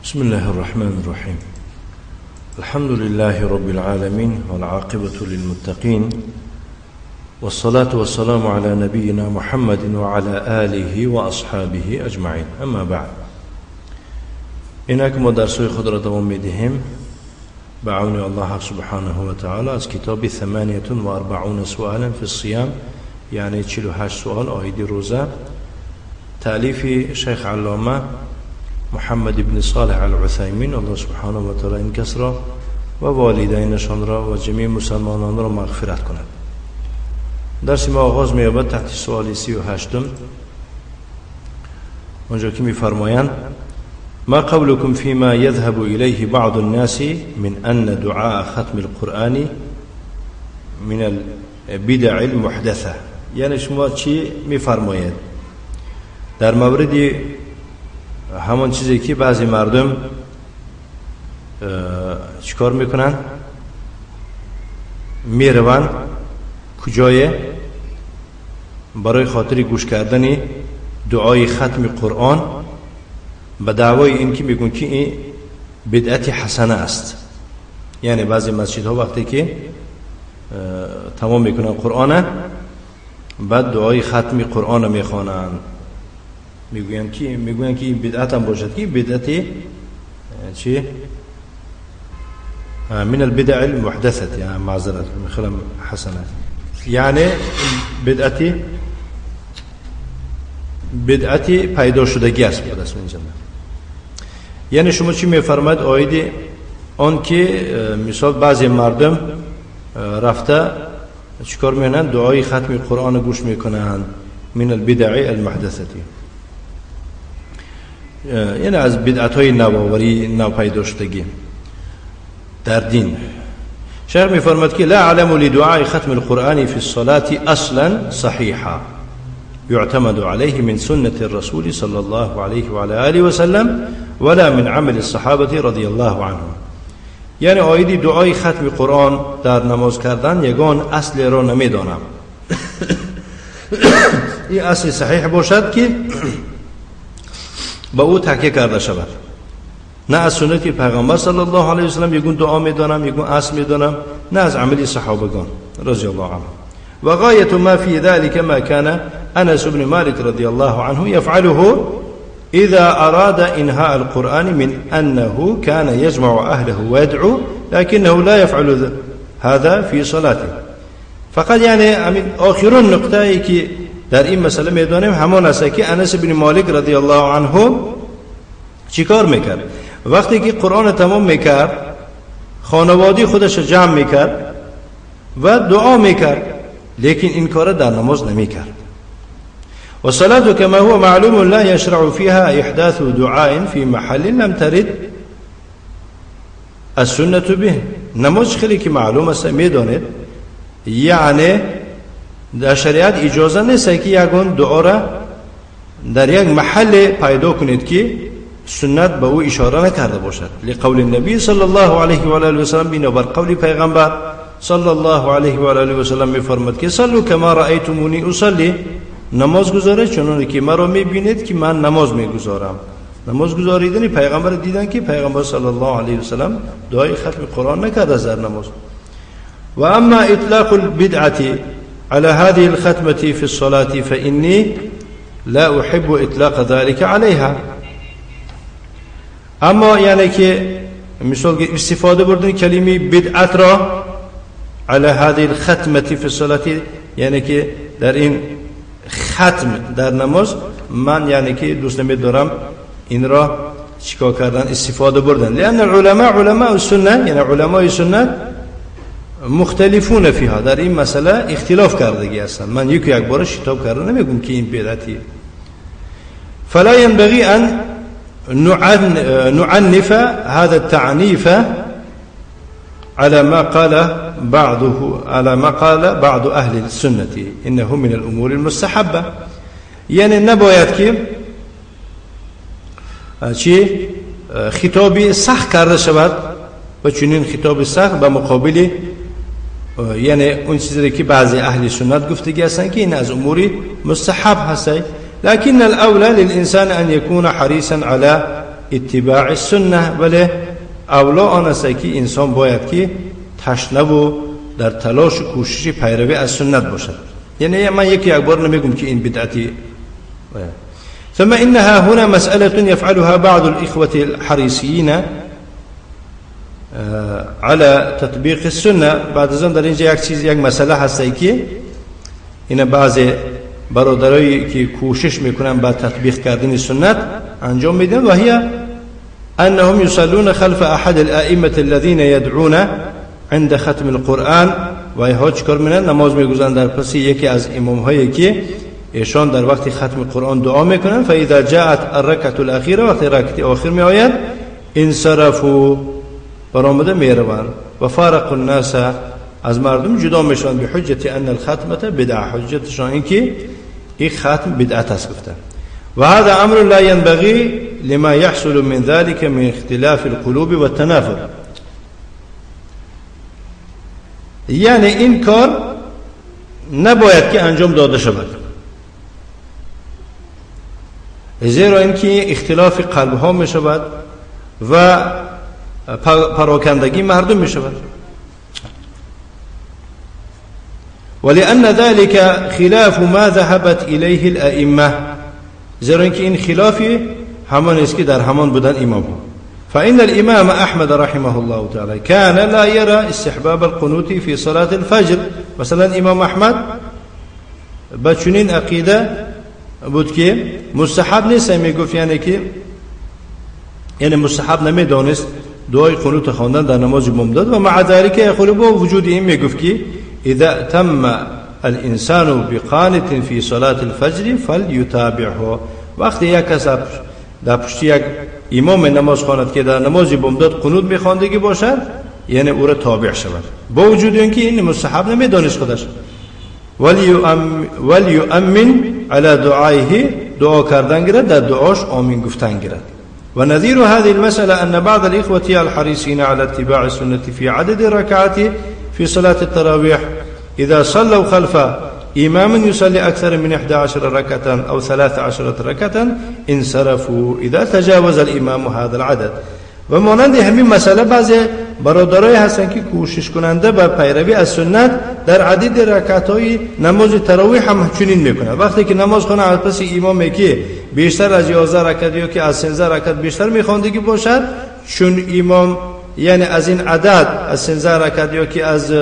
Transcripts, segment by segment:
بسم الله الرحمن الرحيم. الحمد لله رب العالمين، والعاقبة للمتقين، والصلاة والسلام على نبينا محمد وعلى آله وأصحابه أجمعين. أما بعد، اینک ما درس‌های خود را دوام می‌دهیم به عون الله سبحانه و تعالی از کتاب 48 سؤالا فی الصیام، یعنی 48 سوال عاید روزه، تألیف شیخ علامه محمد بن صالح العثیمین. الله سبحانه و تعالی این کس را و والدینشان را و جمیع مسلمانان را مغفرت کند. درس ما آغاز می‌یابد تحت سوال 38، آنجا که می‌فرمایند: ما قولكم فيما يذهب إليه بعض الناس من أن دعاء ختم القرآن من البدع المحدثة؟ یعنی شما چی می‌فرمایید در مورد همان چیزی که بعضی مردم چیکار میکنن؟ میروند کجای برای خاطر گوش کردن دعای ختم قرآن، به دعوای این که میگن که این بدعت حسنه است. یعنی بعضی مسجدها وقتی که تمام میکنن قرآن، بعد دعای ختم قرآن میخوانند، میگویند که این بدعت هم باشد، که بدعت چی؟ من البدع المحدثة، يعني معذرة خلم حسنة، یعنی بدعتی پیدا شدگی است به دست اینجا. یعنی شما چی میفرماید آید آن که مثال بعضی مردم رفته چیکار میکنن؟ دعای ختم قرآن گوش میکنن، من البدع المحدثة، یعنی از بدعت های نوآوری، نو پیدا شدگی در دین. شیخ میفرماید که لا اعلم لدعاء ختم القرآن في الصلاة اصلا صحیحا يعتمد عليه من سنة الرسول صلى الله عليه وعلى آله وسلم ولا من عمل الصحابة رضي الله عنهم. یعنی آید دعای ختم قرآن در نماز کردن یگان اصل را نمیدانم. این اصل صحیح باشد که با او تکیه کرده شود، نه از سنت پیغمبر صلی الله علیه وسلم یگون دعا میدانم، یگون اصل میدانم، نه از عمل صحابگان رضی الله عنهم. وغاية ما في ذلك ما كان أنس بن مالك رضي الله عنه يفعله إذا أراد إنهاء القرآن، من أنه كان يجمع أهله ويدعو، لكنه لا يفعل هذا في صلاته. فقط یعنی آخرون نقطه که در این مسئله میدانیم همان است که انس بن مالک رضی الله عنه چیکار میکرد؟ وقتی که قرآن تمام میکرد، خانواده خودش جمع میکرد و دعا میکرد، لیکن این کار در نماز نمیکرد. والصلاة كما هو معلوم لا يشرع فيها إحداث دعاء في محل لم ترد السنة به. نماز خیلی که معلوم است میدانید، یعنی در شریعت اجازه نیست که یگان دعا را در یک محل پیدا کنید که سنت به او اشاره نکرده باشد. لقول النبی صلی الله علیه و آله و سلم، بنابر قول پیغمبر صلی الله علیه و آله و سلم میفرماد که صلوا کما رأیتمونی اصلی، نماز گذارید چنان که مرا میبینید که من نماز میگذارم. نماز گذاریدن پیغمبر دیدن که پیغمبر صلی الله علیه و سلم دعای ختم قرآن نکرده در نماز. و اما اطلاق البدعة على هذه الختمة في الصلاة فإني لا أحب اطلاق ذلك عليها. اما یعنی که مثال استفاده بردن کلمه بدعت را على هذه الختمة في الصلاة، یعنی که در این ختم در نماز، من یعنی که دوست نمیدارم این را چیکار کردن، استفاده بردن. لأن العلماء علماء السنة، یعنی علمای سنت مختلفون فيها، در این مسئله اختلاف کردگی هستند. من یک یک بار شتاب کرده نمیگم که این بدعتی. فلا ينبغي أن نعنف هذا التعنيف على ما قال بعضه، على ما قال بعض أهل السنة إنه من الأمور المستحبة. یعنی نباید که چی خطابی سخت کرده شود و چنین خطاب سخت به مقابل، یعنی اون چیزی که بعضی اهل سنت گفتگی هستند که این از امور مستحب هست. لكن الأولى للإنسان أن يكون حريصا على اتباع السنة. ولی اولا آن است که انسان باید که تشنه و در تلاش و کوشش پیروی از سنت باشد. یعنی من یکی یک بار نمیگم که این بدعتی. ثم إنها هنا مسألة يفعلها بعض الإخوة الحريصين على تطبیق السنة. بعد از آن در اینجا یک چیز، یک مسئله هست که اینا بعضی برادرایی که کوشش میکنن با تطبیق کردن سنت انجام میدن، و هي انهم يصلون خلف احد الائمه الذين يدعون عند ختم القرآن. و اینها چیکار میکنن؟ نماز میگذارن در پس یکی از امام هایی که ایشان در وقت ختم قرآن دعا میکنن. فاذا جاءت الركعه الاخيره، وقتی رکعت آخر میآید، انصرفوا، برآمده میروند، و فارق الناس، از مردم جدا میشوند، به حجت ان الختمه بدعه، حجتشان این که این ختم بدعت است گفته. و هذا امر لا ينبغي لما يحصل من ذلك من اختلاف القلوب والتنافر. یعنی این کار نباید که انجام داده شود، زیرا اینکه اختلاف قلب ها می شود و پراکندگی مردم می شود. ولأن ذلك خلاف ما ذهبت إليه الأئمة، زیرا اینکه این خلافی همان است که در همان بودن امام ها. فإن الإمام أحمد رحمه الله تعالى كان لا يرى استحباب القنوت في صلاة الفجر. مثلا امام احمد با چنین عقیده بود که مستحب نیست، میگفت یعنی که یعنی مستحب نمیدانست دعای قنوت خواندن در نماز بامداد. و مع ذلك یقول، با وجود این میگفت که اذا تم الانسان بقانت في صلاة الفجر فليتابعه. وقتی یک کس در پشت یک امام نماز خواند که در نماز بامداد قنوت میخواندگی باشد، یعنی او را تابع شود، با وجود اینکه این مستحب نمیدانست خودش. ولیؤمن على دعائه، دعا کردن گیرد، در دعاش آمین گفتن گیرد. و نظیر هذه المسألة أن بعض الإخوة الحريصين على اتباع السنة في عدد الركعات في صلاة التراويح إذا صلوا خلف إمام يصلي أكثر من 11 ركعة أو 13 ركعة انصرفوا إذا تجاوز الإمام هذا العدد. و مانند همین مسئله بعضی برادرای هستن که کوشش کننده به پیروی از سنت در عدد رکعت‌های نماز تراویح هم چنین میکنه. وقتی که نماز خونه از پس امامی که بیشتر از 11 رکعت یا که از 13 رکعت بیشتر میخواندگی باشد، چون امام یعنی از این عدد از 13 رکعت یا که از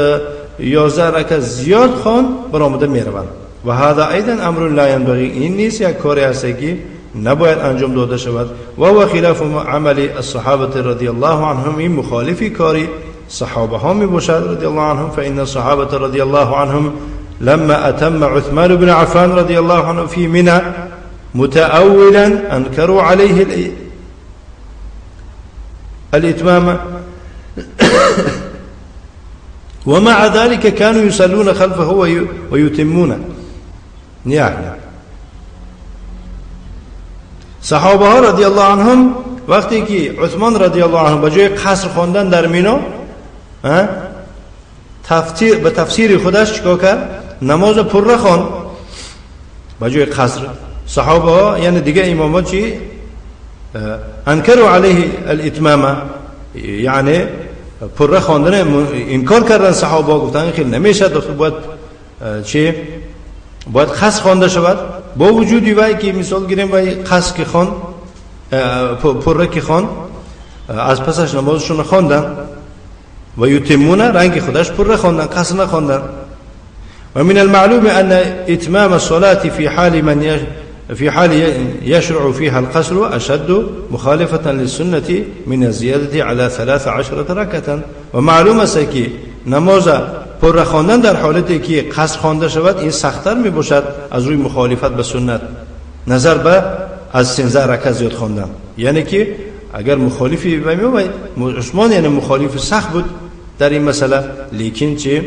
11 رکعت زیاد خواند، برآمده میروند. و هذا ایضا امر لا ينبغي، این نیست یک کاری هست که نباید انجام داده شود. و هو خلاف عمل الصحابه رضی الله عنهم، این مخالفی کاری صحابه ها می باشد رضی الله عنهم. فإن الصحابه رضی الله عنهم لما أتم عثمان بن عفان رضی الله عنه في منى متأولا أنكروا عليه الإتمام ومع ذلك كانوا يصلون خلفه ويتمونه. يعني صحابه ها رضی الله عنهم وقتی که عثمان رضی الله عنه به جای قصر خواندن در مینا به تفسیر خودش چیکار کرد؟ نماز پره خواند به جای قصر. صحابه ها یعنی دیگه امام ها چی؟ انکروا علیه الاتمام، یعنی پره خواندن انکار کردن. صحابه ها گفتن خیلی نمیشه، باید چی؟ باید قصر خوانده شود. با وجودی وای که مثال گیریم وای قصر که خواند، پره که خواند، از پسش نمازشون خواندن و یتمونه رنگ خودش پره خواندن، قصر نخواندن. و من المعلوم ان اتمام الصلاة في حال من في حال يشرع فيها القصر أشد مخالفة للسنة من الزيادة على 13 ركعة. و معلوم است که نماز پره خواندن در حالتی که قصر خوانده شود این سخت‌تر می باشد از روی مخالفت به سنت نظر به از 13 رکعت زیاد خواندن. یعنی که اگر مخالفی می عثمان یعنی مخالف سخت بود در این مسئله، لیکن چه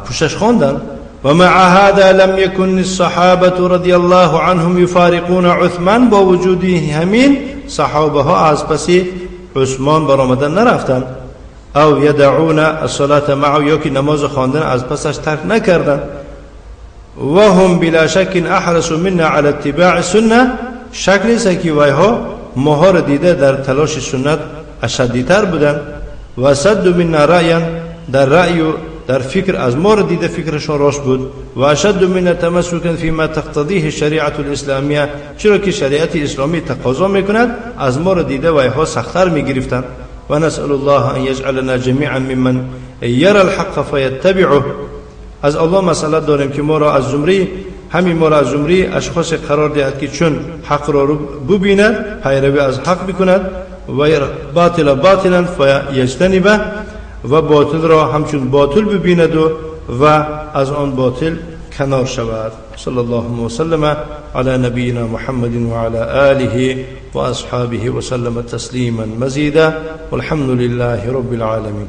پوشش خواندن. و مع هذا لم يكن الصحابة رضی الله عنهم يفارقون عثمان، با وجود همین صحابه ها از پس عثمان برآمدن نرفتند، او یدعون الصلاة معه، یا که نماز خواندن از پسش ترک نکردند. و هم بلا شک احرص منا على اتباع السنة، شک نیست که ویها ماها را دیده در تلاش سنت اشدیتر بودند و صد منا رأیا، در رأی و در فکر از ما را دیده فکرشان راست بود. و اشد منا تمسکا فيما تقتضیه الشریعة الاسلامیه، چرا که شریعت اسلامی تقاضا میکند از ما را دیده ویها سختتر میگرفتند. و نسأل الله ان یجعلنا جمیعا ممن یرى الحق فیتبعه. از الله مسئله داریم که ما را از زمره همین ما را از زمره اشخاص قرار دهد که چون حق را ببیند پیروی از حق بکند و باطل باطلا فیجتنبه، و باطل را همچون باطل ببیند و از آن باطل کنار شود. صلی الله وسلم علی نبینا محمد و علی آله و اصحابه وسلم تسلیما مزیدا والحمد لله رب العالمین.